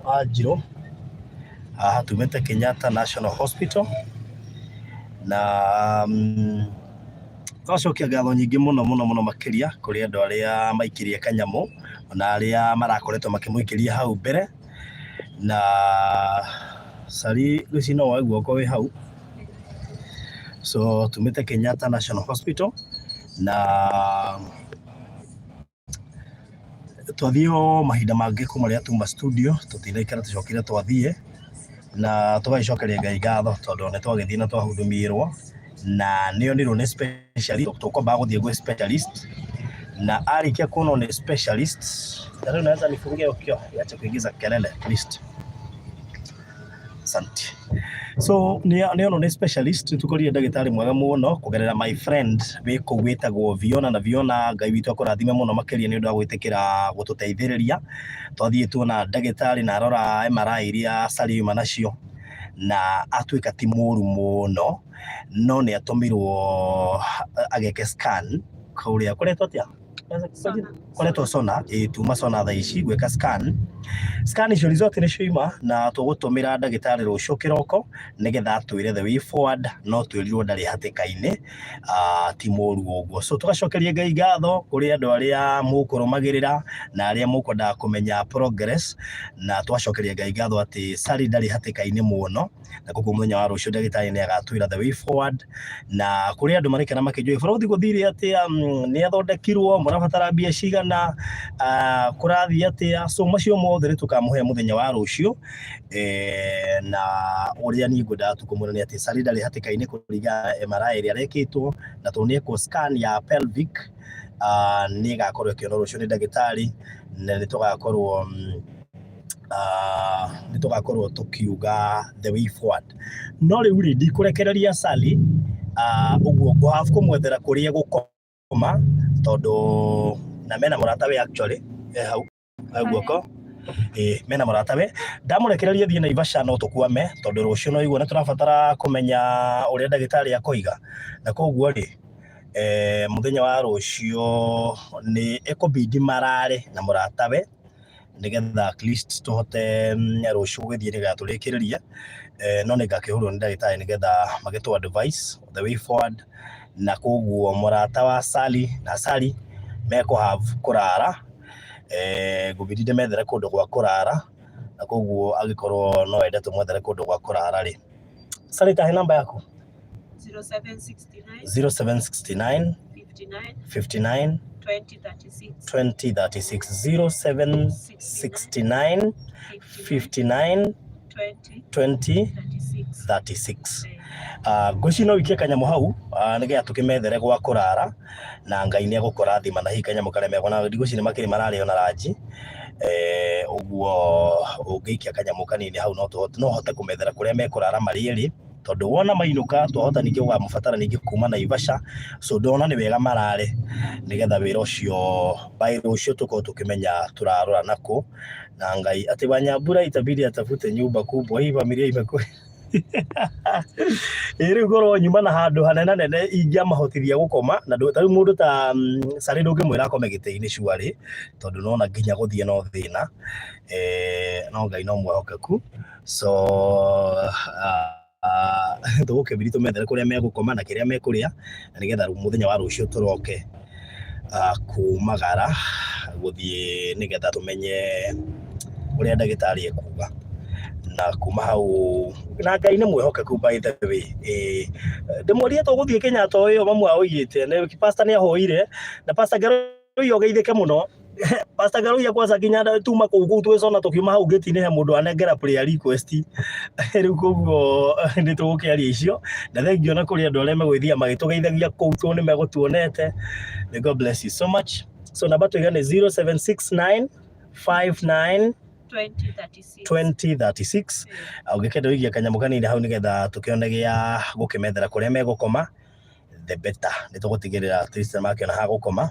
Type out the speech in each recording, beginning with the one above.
Wanjirũ, haha tumĩte Kenyatta National Hospital, na twacokia ngatho nyingĩ mũno mũno mũno makĩria kũrĩ andũ arĩa maikirie kanyamũ, ona arĩa marakoretwo makĩmũikĩria hau mbere, na Sally ngwĩciria no woe guoko wĩ hau. So tumĩte Kenyatta National Hospital, na Twathiĩ o mahinda mangĩ kuma rĩrĩa tuma studio, tũtinaikara tũcokire twathiĩ, na tũgagĩcokeria Ngai ngatho tondũ nĩ twagĩthiĩ na twahudumirwo, na nĩ onirwo nĩ specialist, tũkwambaga gũthiĩ gwĩ specialist, na arĩkia kuonwo nĩ specialist, na rĩu naweza nifungie hiyo kioo, iache kuingiza kelele please. Asante. So nĩ ono nĩ specialist nĩ tũkorire ndagĩtarĩ mwega mũno kũgerera my friend wĩ kũu wĩtagwo Viona na Viona Ngai witũ akũrathime mũno makĩria nĩ ũndũ wa gwĩtĩkĩra gũtũteithĩrĩria. Twathiĩ tuona ndagĩtarĩ na arora MRI iria Sally yuma nacio na atuĩka ti mũru mũno no nĩ atũmirwo ageke scan kũrĩa kũretwo atĩa? Koretwo sona ĩ tuma sona thaa ici gwĩka scan. Scan icio result nĩ cioima na tũgũtũmĩra ndagĩtarĩ rũciũ kĩroko nĩgetha atwĩre the way forward no twĩrirwo ndarĩ hatĩka-inĩ ti mũru ũguo. So tũgacokeria Ngai ngatho kũrĩ andũ arĩa mũkũrũmagĩrĩra na arĩa mũkwendaga kũmenya progress na twacokeria Ngai ngatho atĩ Sally ndarĩ hatĩka-inĩ mũno. Na koguo mũthenya wa rũciũ ndagĩtarĩ nĩ agatwĩra the way forward. Na kũrĩ andũ maraikara makĩnjũria bũrũri gũthire atĩa, nĩ athondekirwo, mũrabatara mbia cigana, kũrathiĩ atĩa. So macio mothe nĩ tũkamũhe mũthenya wa rũciũ. Na ũrĩa niĩ ngwendaga tu kũmwĩra nĩ atĩ Sally ndarĩ hatĩka-inĩ kũringana na MRI ĩrĩa arekĩtwo, na tondũ nĩ ekwo scan ya pelvic, nĩ ĩgakorwo ĩkĩonwo rũciũ nĩ ndagĩtarĩ, na nĩ tũgakorwo nĩ tũgakorwo tũkiuga the way forward. No rĩu rĩ, ndikũrekereria Sally ũguo ngũ have kũmwethera kũrĩa egũkoma tondũ na mena mũratawe actually e hau hau guoko. Ĩĩ mena mũratawe. Ndamũrekereria athiĩ Naivasha no tũkwame tondũ rũciũ no igua nĩ tũrabatara kũmenya ũrĩa ndagĩtarĩ akoiga. Na koguo rĩ, mũthenya wa rũciũ nĩ ĩkũbidi marare na mũratawe nĩgetha at least tũhote rũciũ gũgĩthiĩ nĩgetha tũrĩkĩrĩrie. No nĩ ngakĩhũrwo nĩ ndagĩtarĩ nĩgetha magĩtũ advice the way forward. Na koguo mũrata wa Sally na Sally mekũ have kũrara, ngũbidi ndĩmethere kũndũ gwa kũrara, na koguo angĩkorwo no wende tũmwethere kũndũ gwa kũrara rĩ, Sally tahe namba yaku. 0769 0769 59 59 2036. 2036 0769 59 20 20 36. 36. Ngwĩciria no wikie kanyamũ hau nĩgetha tũkĩmethere gwa kũrara na Ngai nĩ egũkũrathima na hihi kanyamũ karĩa mekwo na ndigwĩciria makĩrĩ mararĩo na ranji, ũguo ũngĩikia kanyamũ kanini hau no no hote kũmethera kũrĩa mekũrara marĩ erĩ tondũ wona mainũka twahota ningĩ gũkamũbatara ningĩ kuma Naivasha, so ndona nĩ wega marare nĩgetha wĩra ũcio by rũciũ tũkorwo tũkĩmenya tũrarora nakũ. Na Ngai atĩ Wanyambura itabidi atafute nyumba kubwa, hii familia imekuwa ĩ rĩu korwo nyuma na handũ hanenanene ingĩamahotithia gũkoma na ta rĩu mũndũ ta Sally ndũngĩmwĩra akome gĩtĩ-inĩ cuarĩ tondũ nona nginya gũthiĩ no thĩna, no Ngai no mwĩhokeku. So tũgũkĩbidi tũmethere kũrĩa megũkoma na kĩrĩa mekũrĩa na nĩgetha mũthenya wa rũciũ tũroke kumagara gũthiĩ nĩgetha tũmenye ũrĩa ndagĩtarĩ ekuga. Na kuma hau na Ngai nĩ mwĩhokeku by the way. Ĩĩ ndĩmũrie tũgũthiĩ Kenyatta o ĩyo mamu wao oigĩte, pastor nĩ ahoire na pastor Ngeruiya ũgeithĩke mũno. Pastor Ngeruiya kwanza nginya tuma kũu kũu twĩcona tũkiuma hau gate-inĩ he mũndũ anengera prayer request. Rĩu koguo nĩ tũgũkĩaria icio na thengiũ na kũrĩ andũ arĩa megũgĩthiĩ magĩtũgeithagia kũu tondũ nĩ megũtuonete. May God bless you so much. So namba tũiga nĩ 0769 59 2036. 2036. Ũngĩkenda ũigie kanyamũ kanini hau nĩgetha tũkĩone gĩa gũkĩmethera kũrĩa megũkoma the better. Nĩ tũgũtigĩrĩra at least nĩmakĩona ha gũkoma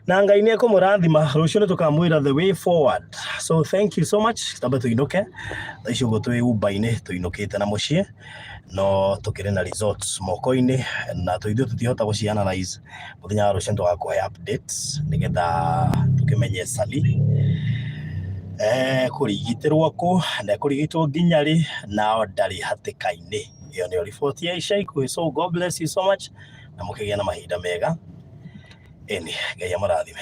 na Ngai nĩ ekũmũrathima. Rũciũ nĩ tũkamwĩra the way forward. So thank you so much. Tambe tũinũke thaa ici ũguo twĩ Uber-inĩ tũinũkĩte na mũciĩ no tũkĩrĩ na results moko-inĩ na ithuĩ tũtihota gũci analyze. Mũthenya wa rũciũ nĩ tũgakũhe updates nĩgetha tũkĩmenye Sally. Kũrigitĩrwo kũ na ekũrigitwo nginya rĩ, nao ndarĩ hatĩka-inĩ. Ĩyo nĩyo riboti ya ica ikuhĩ. So God bless you so much, na mũkĩgĩa na mahinda mega. Ĩni, Ngai amũrathime.